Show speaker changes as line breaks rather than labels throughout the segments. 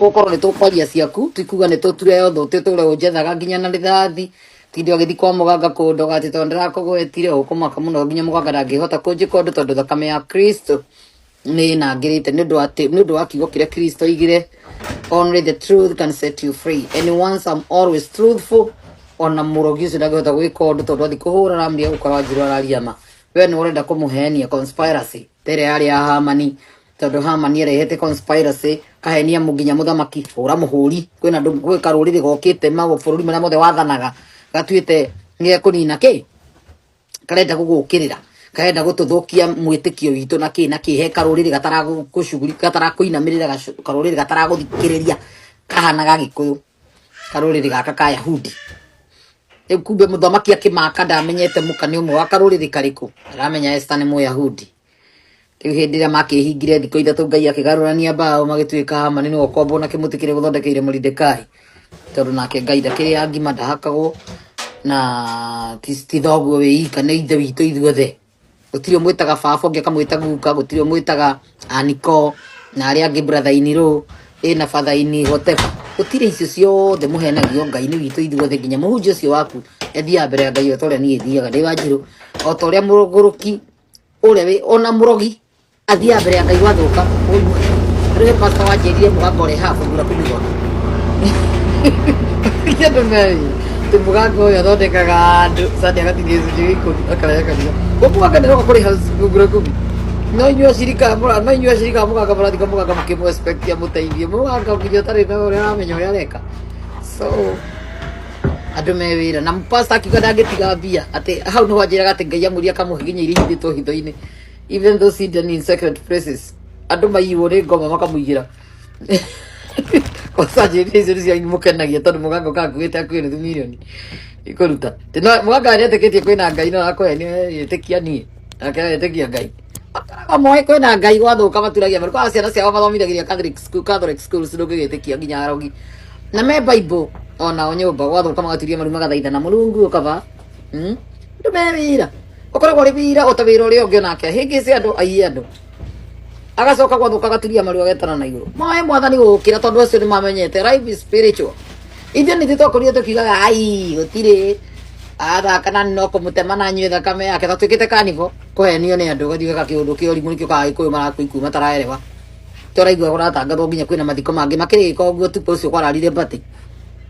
Gũkorwo nĩ tũkwaria ciaku, tikuga nĩ tũture yothe ũtĩtũre ũnjethaga nginya na rithathi. Tinde ũgĩthiĩ kwa mũganga kũndoga atĩ tondũ ndĩrakũgwetire ũkũmaka mũno nginya mũganga ndangĩhota kũnjĩka ũndũ tondũ thakame ya Kristo nĩ ĩnangĩrĩte nĩ ũndũ wa nĩ ũndũ wa kiugo kĩrĩa Kristo oigire, only the truth can set you free, and once I'm always truthful, ona mũrogi ũcio ndangĩhota gwĩka ũndũ tondũ athiĩ kũhũra ramria gũkora Wanjiru araria ma. We nĩ ũrenda kũmũhenia conspiracy ta ĩrĩa yarĩ ya Hamani, tondũ Hamani arehete conspiracy kahenia nginya mũthamaki hũra mũhũri. Kwĩna andũ, gwĩ karũrĩrĩ gokĩte mabũrũri marĩa mothe wathanaga gatuĩte nĩgekũnina kĩ, karenda gũgũkĩrĩra, karenda gũtũthũkia mwĩtĩkio witũ na kĩ na kĩ. He karũrĩrĩ gatarakũcuguri, gatarakũinamĩrĩra, karũrĩrĩ gataragũthikĩrĩria, kahanaga Gĩkũyũ, karũrĩrĩ gaka ka Yahudi. Rĩu kumbe mũthamaki akĩmaka ndamenyete mũka nĩ ũmwe wa karũrĩrĩ karĩkũ, aramenya Esther nĩ Mũyahudi. Rĩu hĩndĩ ĩrĩa makĩhingire thikũ 3, Ngai akĩgarũrania mbaũ magĩtuĩka Hamani nĩwe ũkwambwo na kĩmũtĩ kĩrĩa gũthondekeire Moridekai, tondũ nake Ngai ndakĩrĩa ngima, ndahakagwo na ti thoguo wĩ ika, nĩ ithe witũ ithuothe. Gũtirĩ ũmwĩtaga baba, ũngĩ akamwĩta guka, gũtirĩ ũmwĩtaga aniko na arĩa angĩ brother in law ĩna father in whatever, gũtirĩ icio ciothe mũhenagio. Ngai nĩ witũ ithuothe, nginya mũhunjia ũcio waku ethiaga mbere ya Ngai o ta ũrĩa niĩ thiaga ndĩ Wanjirũ, o ta ũrĩa mũgũrũki ũrĩa wĩ ona mũrogi athiaga mbere ya Ngai gwathũka. Rĩu he pastor wanjĩrire mũganga ũrĩa haha fungu la kumi gwake andũ mewĩra atĩ mũganga ũyũ athondekaga andũ Sunday agatinia gĩcunjĩ gĩa 10 akarehe kanitha. Ko mũganga nĩroka kũrĩha fungu la kumi? No inyuĩ acirika no inyuĩ acirika a mũganga mũrathiĩ kwa mũganga mũkĩmũ expect amũteithie, mũganga nginya ũtarĩ na ũrĩa aramenya ũrĩa areka. So andũ me wĩra na pastor akiuga ndangĩtiga mbia, atĩ hau nĩho anjĩraga atĩ Ngai amũria akamũhe nginya iria ihithĩtwo hitho-inĩ, even those hidden in secret places. Andũ maiywo nĩ ngoma makamũigĩra. Kwanza njĩrire icio nĩcio imũkenagia tondũ mũganga ũkakuĩte akuĩ nuthu mirioni ikũruta. Ti no mũganga nĩetĩkĩtie kwĩna Ngai, no akũhenia ĩtĩkia niĩ nake etĩkia Ngai. Makoragwo moĩ kwĩna Ngai, gwathũka maturagia maru. Kwa ciana ciao mathomithagĩria Catholic school, Catholic schools ndũngĩgĩtĩkia nginya arogi na me Bible onao nyũmba, gwathũka magaturia maru magathaitha na Mũrungu ũkaba. Andũ me wĩra ũkoragwo ũrĩ wĩra o ta wĩra ũrĩa ũngĩ, onake hĩngĩce andũ aiye andũ, agacoka gwathũka agaturia maru agetana na igũrũ moe mwathani gũkĩra, tondũ acio nĩ mamenyete life is spiritual. Ithuĩ nĩ ithuĩ twakorirwo tũkiugaga ai gũtirĩ athaka na no kũmũtema na nyue thakame yake, ta twĩkĩte kanibo kũhenio nĩ andũ, ũgathiĩ ũgeka kĩũndũ kĩa ũrimũ, nĩkĩo kaga Gĩkũyũ marakua mataraerewa. Tũraigua kũratangathwo nginya kwĩna mathiko mangĩ makĩrĩka ũguo tukũ ũcio kwararire mbati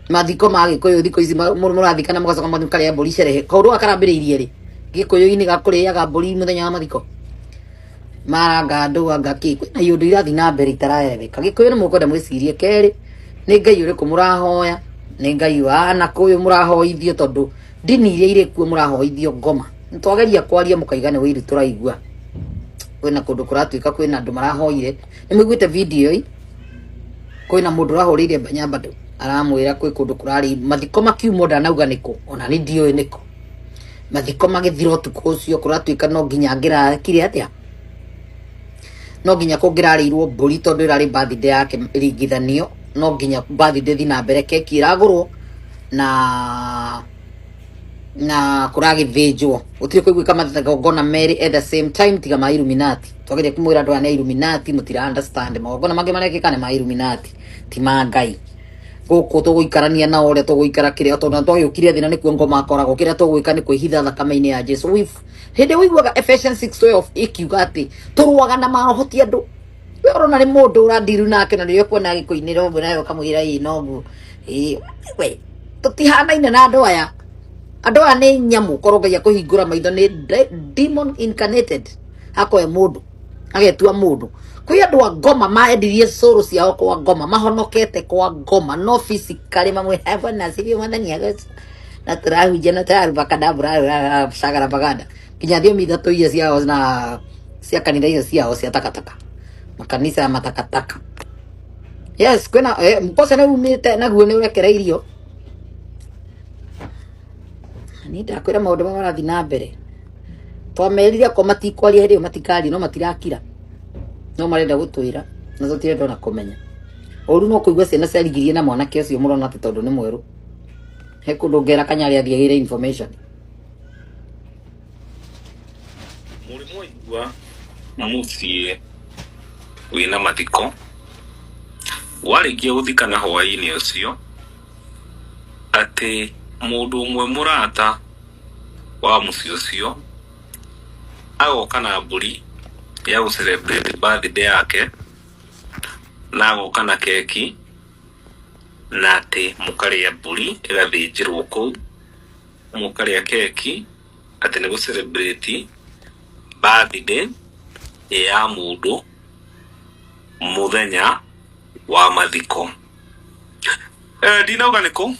mathiko ma Gĩkũyũ thikũ ici mũrathikana mũgacoka mũkarĩa mbũri cerehe. Kaũndũ gaka karambĩrĩirie rĩ Gĩkũyũ-inĩ gakũrĩaga mbũri mũthenya wa mathiko maranga andũ anga kĩ, kwĩna iũndũ irathiĩ na mbere itaraereweka. Gĩkũyũ nĩ mũkwenda mwĩcirie kerĩ, nĩ Ngai ũrĩkũ mũrahoya, nĩ Ngai wa anakũyũ mũrahoithio, tondũ ndini iria irĩ kuo mũrahoithio ngoma. Nĩtwageria kwaria mũkaiga nĩ wĩiru tũraigua. Kwĩna kũndũ kũratuĩka kwĩna andũ marahoire, nĩ mũiguĩte video ĩ kwĩna mũndũ ũrahũrĩire Mbanya bado aramwĩra kwĩ kũndũ kũrarĩ mathiko makiumwo, ndanauga nĩkũ, ona nĩ ndiũĩ nĩkũ. Mathiko magĩthira ũtukũ ũcio kũratuĩka no nginya angĩrakire atĩa, no nginya kũngĩrarĩirwo mbũri tondũ ĩrarĩ birthday yake ĩringithanio, no nginya birthday ĩthiĩ na mbere, keki ĩragũrwo na kũragĩthĩnjwo. Gũtirĩ kũiguĩka magongona merĩ at the same time tiga ma Illuminati. Twageria kũmwĩra andũ aya nĩ Illuminati, mũtira understand. Magongona mangĩ marekĩka nĩ ma Illuminati, ti ma Ngai. Gũkũ tũgũikarania nao ũrĩa tũgũikara kĩrĩa, tondũ twagĩũkire thĩ na nĩkuo ngoma akoragwo. Kĩrĩa tũgwĩka nĩ kwĩhitha thakame-inĩ ya Jesu. Hĩndĩ ũiguaga Ephesians 6:12 ĩkiuga atĩ tũrũaga na maroho ti andũ. We ũrona nĩ mũndũ ũrandiru nake na rĩrĩa ũkuona agĩkũinĩra ũguo nawe ũkamwĩra ĩĩ noguo ĩĩ, we tũtihanaine na andũ aya. Andũ aya nĩ nyamũ, korwo Ngai akũhingũra maitho nĩ demon incarnated, akoya mũndũ agetua mũndũ. Kwĩ andũ a ngoma maendirie cũrũ ciao kwa ngoma, mahonokete kwa ngoma, no physically mamwe bwana sivyo mwathani agocwo na tũrahunjia na tũraruba kadabura shagara baganda nginya thiomi ithatũ iria ciao na cia kanitha icio ciao cia takataka, makanitha ya matakataka. Yes, kwĩna mkosa nĩ umĩte naguo nĩ ũrekereirio. Niĩ ndakwĩra maũndũ marĩa marathiĩ na mbere, twamerire akorwo matikwaria hĩndĩ ĩyo matikaria, no matirakira, no marenda gũtwĩra na tũtirenda ona kũmenya. Ũru no kũigua ciana ciarigirie na mwanake ũcio mũrona atĩ tondũ nĩ mwerũ he kũndũ ngera kanyarĩ athiĩ agĩre information.
Mũrĩ mwaigua mũciĩ wĩna mathiko? Warĩkia gũthikana hwaĩ-inĩ ũcio, atĩ mũndũ ũmwe mũrata wa mũciĩ ũcio agoka na mbũri ya gũ celebrate birthday yake, na agoka na keki, na atĩ mũkarĩa mbũri ĩgathĩnjĩrwo kũu, mũkarĩa keki atĩ nĩ gũ celebrate birthday ya mũndũ mũthenya wa mathiko. Ndinauga nĩ kũ.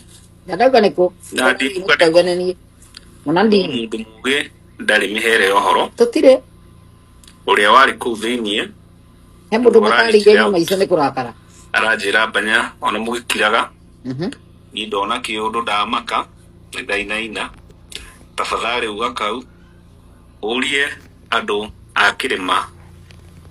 Ndauga nĩ kũ.
Na ndinauga nĩ kũ.
Ndauga nĩ niĩ. Ona ndi.
Mũndũ mũgĩ ndarĩ mĩhere ya ũhoro.
Tũtirĩ.
Ũrĩa warĩ kũu thĩiniĩ.
He mũndũ mũtarĩirie nyama icio nĩ kũrakara.
Aranjĩra mbanya ona mũgĩkiraga. Niĩ ndona kĩũndũ ndamaka nĩ ndainaina. Tafadhali uga kau ũrie andũ a kĩrĩma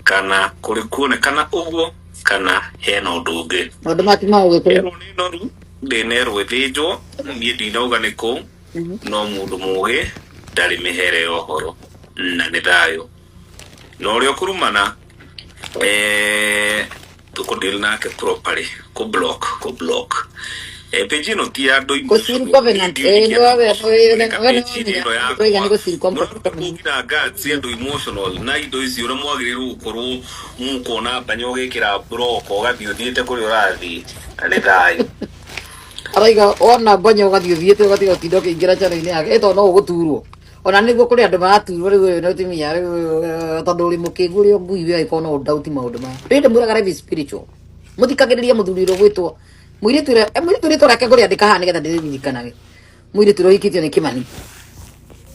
kana kũrĩ kuonekana ũguo kana hena ũndũ ũngĩ.
Maũndũ maya ti ma ũgĩkũyũ.
Erwo nĩ noru ndĩnerwo ĩthĩnjwo, niĩ ndinauga nĩ kũ, no mũndũ mũgĩ ndarĩ mĩhere ya ũhoro na nĩ thayũ. Na ũrĩa ũkũrumana tũkũ deal nake properly, kũ block, kũ block. Page ĩno ti ya andũ
Gũ-seal covenant. Nĩ
page ĩno yakwa.
nĩ gũ-seal covenant.
Mũraruta guts andũ emotional na indo ici ũrĩa mwagĩrĩirwo gũkorwo mũkona mbanya ũgĩkĩra block ũgathiĩ ũthiĩte kũrĩa ũrathiĩ na nĩ thayũ.
Araiga wona mbanya ũgathiĩ ũthiĩte ũgatiga gũtinda ũkĩingĩra channel-inĩ yake ĩ tondũ no ũgũturwo. Ona nĩguo kũrĩ andũ maraturwo rĩu ũyũ nĩ mũtumia rĩu tondũ ũrĩ mũkĩgu ũrĩ o ngui we angĩkorwo no ũndauti maũndũ maya. Rĩu ndĩmwĩraga life is spiritual. Mũthikagĩrĩria mũthuri ũrĩa ũgwĩtwo mũirĩtu ũrĩa mũirĩtu rĩtwa rĩake ngũrĩandĩka haha nĩgetha ndĩrĩririkanage. Mũirĩtu ũrĩa ũhikĩtio nĩ Kĩmani.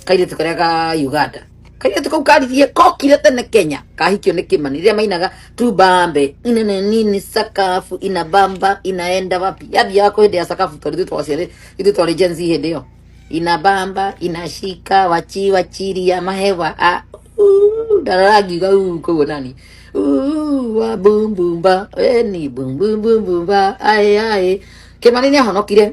Kairĩtu karĩa ka Uganda. Kairĩtu kau karirie kokire tene Kenya kahikio nĩ Kĩmani rĩrĩa mainaga tubambe inene nini sakafu inabamba inaenda wapi. Yathiaga kũ hĩndĩ ya sakafu tondũ ithuĩ twaciarĩ ithuĩ twarĩ Gen Z hĩndĩ ĩyo. Inabamba inashika wachi wachiria mahewa a ndarora ngiuga koguo nani wa bum bumba eni bum bum bum bumba ae ae. Kĩmani nĩ ahonokire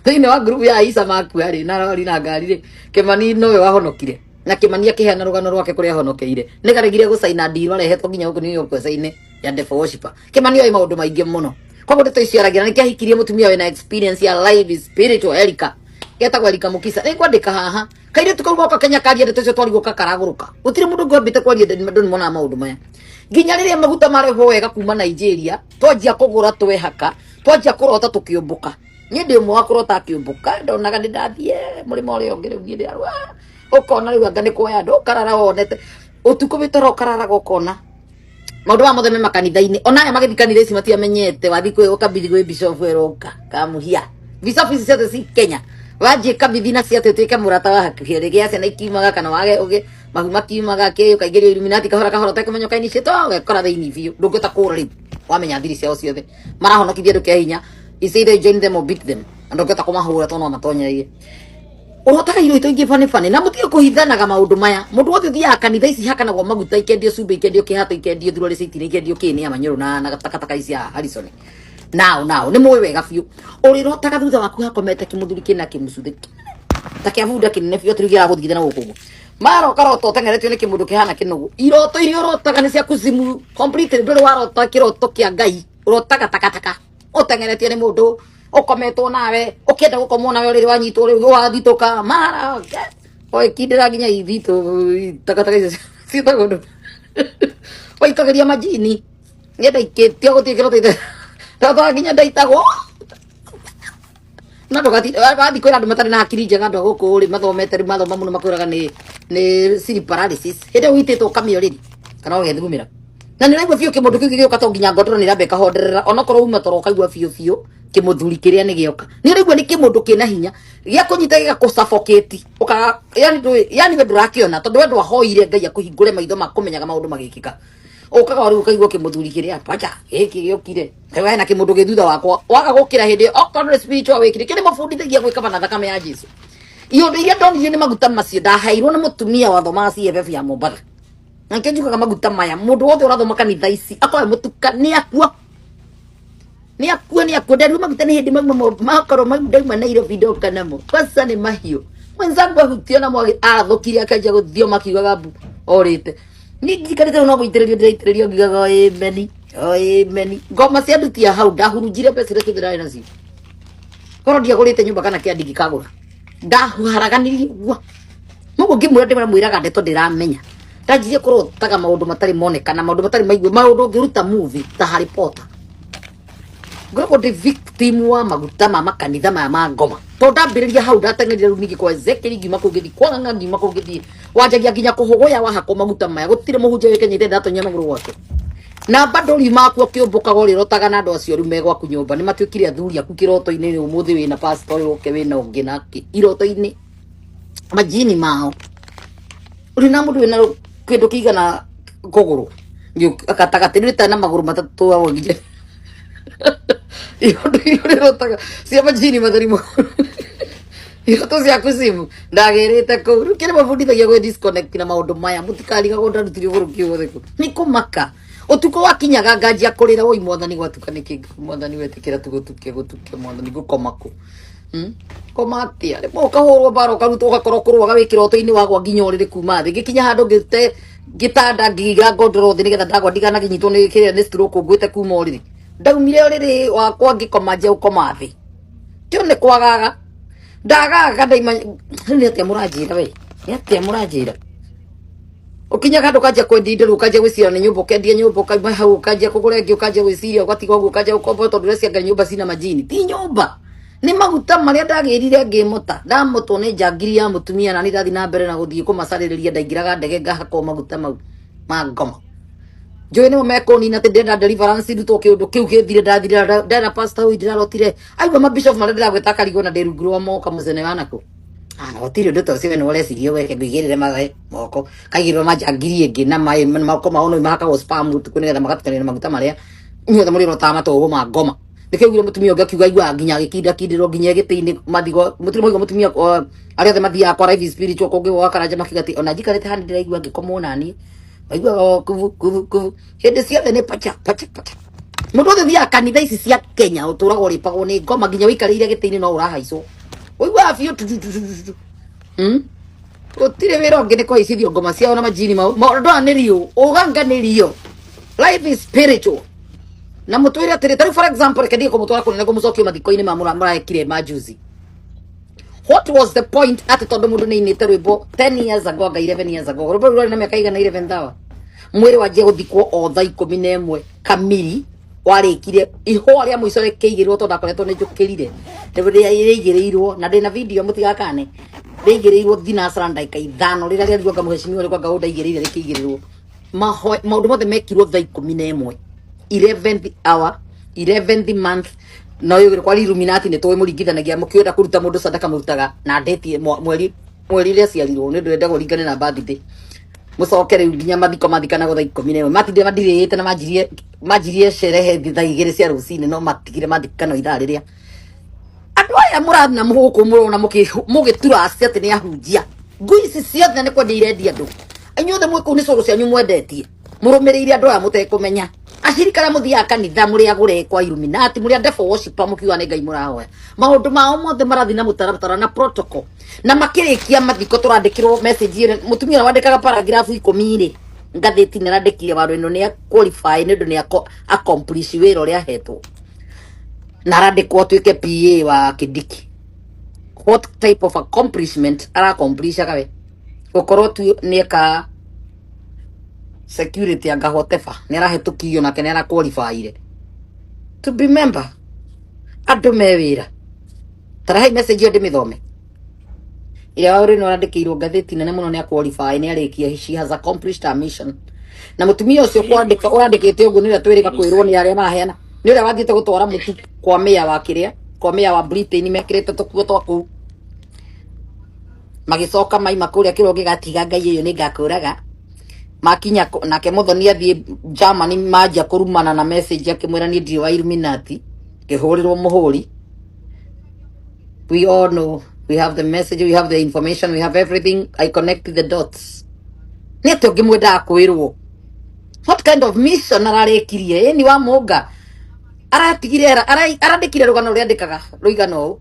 thĩinĩ wa group ya Isa makua rĩ na rori na ngari rĩ, Kĩmani nowe wahonokire na Kĩmani akĩheana rũgano rwake kũrĩa ahonokeire. Nĩ karegire gũcaina deal arehetwo nginya gũkũ New York caine ya Devil Worshipper. Kĩmani oĩ maũndũ maingĩ mũno, koguo ndeto icio aragira nĩkĩo ahikirie mũtumia wĩna experience ya life is spiritual. Erika getagwo Erika Mukisa nĩ ngwandĩka haha. Kairĩtu kau goka Kenya karia ndeto icio twarigwo kakaragũrũka. Gũtirĩ mũndũ ũngĩ wambĩte kwaria andũ nĩ monaga maũndũ maya. Nginya rĩrĩa maguta marehwo wega kuma Nigeria twanjia kũgũra twehaka twanjia kũrota tũkĩũmbũka. Niĩ ndĩ ũmwe wa kũrota akĩũmbũka, ndonaga nĩ ndathiĩ mũrĩmo ũrĩa ũngĩ rĩu niĩ ndĩrarwa. Ũkona rĩu anga nĩ kuoya andũ ũkarara wonete ũtukũ wĩ toro ũkararaga ũkona maũndũ maya mothe me makanitha-inĩ. Ona aya magĩthiĩ kanitha ici matiamenyete, wathiĩ kwĩ ũkabithi gwĩ bishop eroka kamuhia. Bishop ici ciothe ci Kenya wanjie kabithi na ciatĩ ũtuĩke mũrata wa hakuhĩ rĩgĩa ciana ikiumaga kana wage ũgĩ mahu makiumaga kĩ ũkaingĩrio Illuminati kahora kahora ũtekũmenya ũkainiciate ũgekora thĩinĩ biũ ndũngĩhota kũra rĩu wamenya thiri ciao ciothe marahonokithia andũ kĩa hinya. It's either you join them or beat them na ndũngĩhota kũmahũra tondũ no matonyereire. Ũrotaga iroto ingĩ bani bani na mũtige kũhithanaga maũndũ maya. Mũndũ wothe ũthiaga kanitha ici hakanagwo maguta ikendio cumbĩ ikendio kĩhato ikendio thurari cia itina ikendio kĩ nĩ ya manyũrũ na takataka ici cia Harrison. Nao nao nĩ mũĩ wega biũ. Ũrĩrotaga thutha waku hakomete kĩmũthuri kĩna kĩmũcuthĩ ta kĩa bunda kĩnene biũ atĩ rĩu kĩragũthigithia na gũkũ ũguo. Mara ũkarota ũteng'eretio nĩ kĩmũndũ kĩhana kĩnũgũ. Iroto iria ũrotaga nĩ cia kuzimu completely. Ndũrĩ warota kĩroto kĩa Ngai, ũrotaga takataka ũteng'eretio nĩ mũndũ ũkometwo nawe ũkĩenda gũkomwo nawe rĩrĩa wanyitwo rĩu wathitũka mara oikindĩra nginya ithitũ takataka icio ciĩtagwo ndũ waikagĩria majini niĩ ndaikĩtio gũtirĩ kĩroto ite ndotaga nginya ndaitagwo na ndũgathi wathiĩ kwĩra andũ matarĩ na hakiri njega andũ a gũkũ rĩ mathomete rĩu mathoma mũno makwĩraga nĩ sleep paralysis hĩndĩ ĩyo ũitĩtwo ũkamĩa ũrĩrĩ kana ũgethugumĩra na nĩ ũraigua biũ kĩmũndũ kĩu gĩgĩũka to nginya ngondoro nĩ ĩramba ĩkahonderera onokorwo uma toro ũkaigua biũ biũ kĩmũthuri kĩrĩa nĩ gĩoka nĩ ũraigua nĩ kĩmũndũ kĩna hinya gĩa kũnyita gĩgakũsuffocate ũkaga yani ndũĩ yani we ndũrakĩona tondũ we ndwahoire Ngai akũhingũre maitho ma kũmenyaga maũndũ magĩkĩka ũkaga rĩu ũkaigua kĩmũthuri kĩrĩa pacha gĩkĩ gĩũkire rĩu hena kĩmũndũ gĩ thutha wakwa waga gũkĩra hĩndĩ ĩyo okorwo nĩ spiritual awakening kĩrĩ mũbundithagia gwĩkaba na thakame ya Jesu. Iũndũ iria ndonire nĩ maguta macio ndaheirwo nĩ mũtumia wathomaga CFF ya Mombatha na nĩkĩo njugaga maguta maya mũndũ wothe ũrathoma kanitha ici akorwo mũtuka nĩ akua nĩ akua nĩ akua nderirwo maguta nĩ hĩndĩ mauma makorwo ndauma Nairobi ndoka namo kwanza nĩ mahiũ mwenzangu ahutio namo arathũkire akanjia gũthioma akiugaga mbu orĩte. Niĩ njikarĩte hau no gũitĩrĩrio ndĩraitĩrĩrio ngiugaga ĩmeni ĩmeni. Ngoma cia ndutia hau ndahurunjire mbeca iria ciothe ndarĩ nacio. Korwo ndiagũrĩte nyũmba kana kĩa ndingĩkagũra. Ndaharaganirie ũguo. Mũguo ngĩmwĩra ndĩramwĩraga ndeto ndĩramenya. Ndanjirie kũrotaga maũndũ matarĩ monekana, maũndũ matarĩ maigue, maũndũ ũngĩruta movie ta Harry Potter. Ngoragwo ndĩ victim wa maguta ma makanitha maya ma ngoma. Tondũ ndambĩrĩria hau ndateng'erire rĩu ningĩ kwa Ezekiel ngiuma kũu ngĩthiĩ kwa Ng'ang'a ngiuma kũu ngĩthiĩ wanjagia nginya kũhũgũya wahakwo maguta maya. Gũtirĩ mũhunjia wĩkenyete ndatonyia magũrũ gwake. Na bado riuma aku ũkĩũmbũkaga ũrĩrotaga na andũ acio rĩu me gwaku nyũmba nĩ matuĩkire athuri aku kĩroto-inĩ rĩu ũmũthĩ wĩna pastor ũyũ ũke wĩna ũngĩ nake iroto-inĩ majini mao ũrĩ na mũndũ wĩna kĩndũ kĩigana kũgũrũ gatagatĩ rĩu na magũrũ matatũ aho nginya iroto iria ũrĩrotaga cia majini matheri magũrũ iroto cia kucimu ndagĩrĩte kũu rĩu kĩrĩa mabundithagia gwĩ disconnect na maũndũ maya mũtikarigagwo ndarutire ũhoro kĩothe kũ nĩ kũmaka ũtukũ wakinyaga nganjia kũrĩra woi mwathani gwatuka nĩkĩ mwathani wetĩkĩra tu gũtuke gũtuke mwathani ngũkoma kũ? Koma atĩa rĩmwe ũkahũrwo mbara ũkarutwo ũgakorwo kũrũaga wĩ kĩroto-inĩ wagwa nginya ũrĩrĩ kuma thĩ ngĩkinya handũ ngĩte ngĩtanda ngĩiga ngondoro thĩ nĩgetha ndagwa ndikanakĩnyitwo nĩ kĩrĩa nĩ stroke ngwĩte kuma ũrĩrĩ ndaumire ũrĩrĩ wakwa ngĩkoma nja gũkoma thĩ tio nĩ kwagaga ndagaga ndaima rĩu nĩ atĩa mũranjĩra we nĩ atĩa mũranjĩra ukinyaga handũ ũkanjia kwendia indo rĩu ũkanjia gwĩciria nĩ nyũmba ũkendia nyũmba ũkauma hau ũkanjia kũgũra ĩngĩ ũkanjia gwĩciria ũgatiga ũguo ũkanjia gũkomba tondũ ũreciria anga nyũmba cina majini ti nyũmba nĩ maguta marĩa ndagĩrire ngĩmota ndamotwo nĩ njangiri ya mũtumia na nĩ ndathiĩ na mbere na gũthiĩ kũmacarĩrĩria ndaingĩraga ndege ngahakwo maguta mau ma ngoma njũĩ nĩmo mekũnina atĩ ndĩrenda deliverance ndutwo kĩũndũ kĩu gĩthire ndathire ndera pastor ũyũ ndĩrarotire aigua mabishop marĩa ndĩragwĩta akarigwo na ndĩ rungu rwa moka mũcene wa nakũ. Ah, gũtirĩ ũndũ ta ũcio we nĩ ũreciria weke ngũigĩrĩre maĩ moko kaigĩrĩrwo manjangiri ĩngĩ na maĩ moko mao no mahakagwo spam ũtukũ nĩgetha magatukanio na maguta marĩa inyuothe mũrĩrotaga matũgũ ma ngoma nĩkĩo ugire mũtumia ũngĩ akiuga aiguaga nginya agĩkindakindĩrwo nginya gĩtĩ-inĩ mathigo mũtirĩ mwaigua mũtumia arĩa othe mathiaga kwa life spiritual kũngĩ gwa karanja makiuga atĩ ona njikarĩte haha nĩndĩraigua ngĩkomwo naniĩ maiguaga o kubu kubu kubu hĩndĩ ciothe nĩ pacha pacha pacha mũndũ othe thiaga kanitha ici cia Kenya ũtũraga ũrĩpagwo nĩ ngoma nginya ũikarĩire gĩtĩ-inĩ no ũrahaicwo ũiguaga biũ tu tu tu tu tu. Gũtirĩ wĩra ũngĩ nĩ kũhaicithio ngoma ciao na majini mau maũndũ aya nĩ rio ũganga nĩ rio life is spiritual na mũtwĩre atĩrĩ tarĩu for example reke ndige kũmũtwara kũnene kũmũcokia mathiko-inĩ ma mũraekire majuzi. What was the point atĩ tondũ mũndũ nĩ ainĩte rwĩmbo 10 years ago anga 11 years ago rwĩmbo rũu rwarĩ na mĩaka igana 11 thawa mwĩrĩ wanjia gũthikwo o thaa 11 kamiri warĩkire ihũa rĩa mũico rĩkĩigĩrĩrwo tondũ ndakoretwo nĩ njũkĩrire rĩigĩrĩirwo na ndĩna video mũtigakane rĩigĩrĩirwo thinacara ndagĩka 5 rĩrĩa rĩarirwo anga mũhecimiwa rĩkwa anga ũndaigĩrĩire rĩkĩigĩrĩrwo maũndũ mothe mekirwo thaa 11 11th hour 11th month no yå kwa Illuminati nä tå mũringithanagia mũkĩenda kũruta mũndũ sadaka mũrutaga na ndĩti mweri mweri ũrĩa aciarirwo nĩ ũndũ wendagwo ringane na birthday mũcoke rĩu nginya mathiko mathikanagwo thaa 11 matinde madirĩte na manjirie manjirie sherehe thaa 2 cia rũcinĩ no matigire mathikano ithaa rĩrĩa andũ aya mũrathiĩ na gũkũ mũrona mũgĩturacia atĩ nĩ ahunjia ngui ici ciothe nĩ kwendia irendia andũ inyuothe mwĩ kũu nĩ cũrũ cianyu mwendetie mũrũmĩrĩire andũ aya mũtekũmenya acirika arĩa mũthiaga kanitha mũrĩ agũre kwa Illuminati mũrĩ a devil worshiper mũkiuga nĩ Ngai mũrahoya maũndũ mao mothe marathiĩ na mũtaratara na protocol na makĩrĩkia mathiko tũrandĩkĩrwo message ĩrĩa mũtumia ũrĩa wandĩkaga paragraph 10 rĩ ngathĩti nĩ arandĩkire watho ĩno nĩ qualify nĩ ũndũ nĩ accomplish wĩra ũrĩa ahetwo na arandĩkwo atuĩke PA wa Kindiki. What type of accomplishment aracomplishaga we gũkorwo tu nĩ eka security anga whatever nĩ arahĩtũkirio nake nĩ araqualifyire to be member andũ me wĩra tarahai message ĩyo ndĩmĩthome ĩrĩa wa nĩ arandĩkĩirwo ngathĩti nene mũno nĩ aqualify nĩ arĩkia she has accomplished her mission na mũtumia ũcio kwandĩka ũrandĩkĩte ũguo nĩ ũrĩa twĩrĩga kwĩrwo nĩ arĩa maraheana nĩ ũrĩa wathiĩte gũtwara mũtu kwa mayor wa kĩrĩa kwa mayor wa Britain mekĩrĩte tũkuo twa kũu magĩcoka maima kũrĩa kĩrwo gĩgatiga ngai ĩyo nĩ ngakũraga makinya nake Muthoni athiĩ Germany manjia kũrumana na message akĩmwĩra niĩ ndirĩ wa Illuminati ngĩhũrĩrwo mũhũri. We all know, we have the message, we have the information, we have everything. I connect the dots. Nĩ atĩ ũngĩ mwendaga kwĩrwo what kind of mission ararĩkirie ĩni wa mũnga aratigire arandĩkire rũgano rũrĩa andĩkaga rũigana ũũ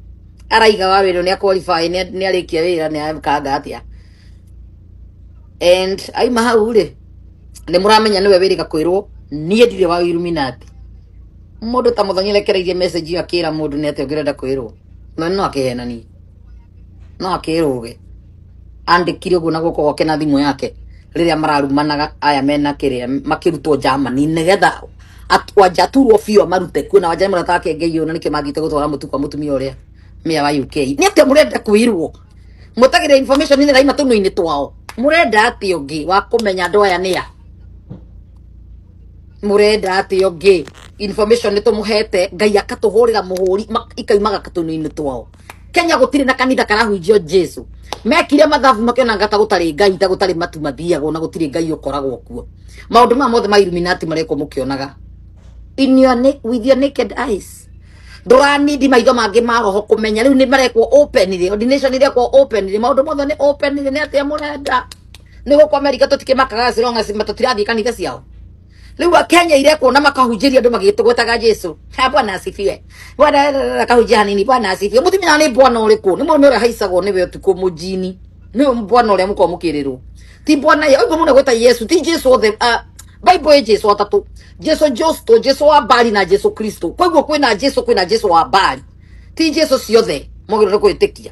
araiga wa wĩra nĩ qualify nĩ arĩkia wĩra nĩ akanga atĩa and aima hau rĩ Nĩ mũramenya nĩwe wĩrĩga kwĩrwo niĩ ndirĩ wa Illuminati. Mũndũ ta Muthoni arekereirie message ĩyo akĩra mũndũ nĩ atĩa ũngĩrenda kwĩrwo. No no akĩhenanie. No akĩrũge. Andĩkire ũguo na guoko gwake na thimũ yake rĩrĩa mararumanaga aya mena kĩrĩa makĩrutwo Germany nĩgetha Wanja aturwo biũ amarute kuo na Wanja nĩ mũrata wake Ngei na nĩkĩo mathiĩte gũtwara mũtu kwa mũtumia ũrĩa mĩa wa UK. Nĩ atĩa mũrenda kwĩrwo? Mũtagĩrĩra information nĩ raima tũnua-inĩ twao. Mũrenda atĩa ũngĩ wa kũmenya andũ aya nĩa? Mũrenda atĩa ũngĩ? Information nĩ tũmũhete Ngai akatũhũrĩra mũhũri ikaumaga tũnua-inĩ twao. Kenya gũtirĩ na kanitha karahunjio Jesu. Mekire mathabu makĩona ta gũtarĩ Ngai ta gũtarĩ matu mathiagwo na gũtirĩ Ngai ũkoragwo kuo. Maũndũ maya mothe ma Illuminati marekwo mũkĩonaga. In your with your naked eyes. Ndũranindi maitho mangĩ ma roho kũmenya rĩu nĩ marekwo openly, ordination irekwo openly, maũndũ mothe nĩ openly, nĩ atĩa mũrenda? Nĩ gũkũ America tũtikĩmakaga as long as tũtirathiĩ kanitha ciao. Rĩu a Kenya irekwo na makahunjĩria andũ magĩtũgwetaga Jesu. Ha, Bwana asifiwe. Bwana akahunjia hanini, Bwana asifiwe. Mũtimenyaga nĩ bwana ũrĩkũ? Nĩ mũrũme ũrĩa haicagwo nĩwe ũtukũ mũjini. Nĩwe bwana ũrĩa mũkoragwo mũkĩrĩrwo. Ti bwana ye, ũguo mũno gwĩta Yesu, ti Jesu othe. Bible ĩ Jesu atatũ. Jesu Justo, Jesu wa Bali na Jesu Kristo. Koguo kwĩna Jesu, kwĩna Jesu wa Bali. Ti Jesu ciothe mwagĩrĩirwo nĩ kwĩtĩkia.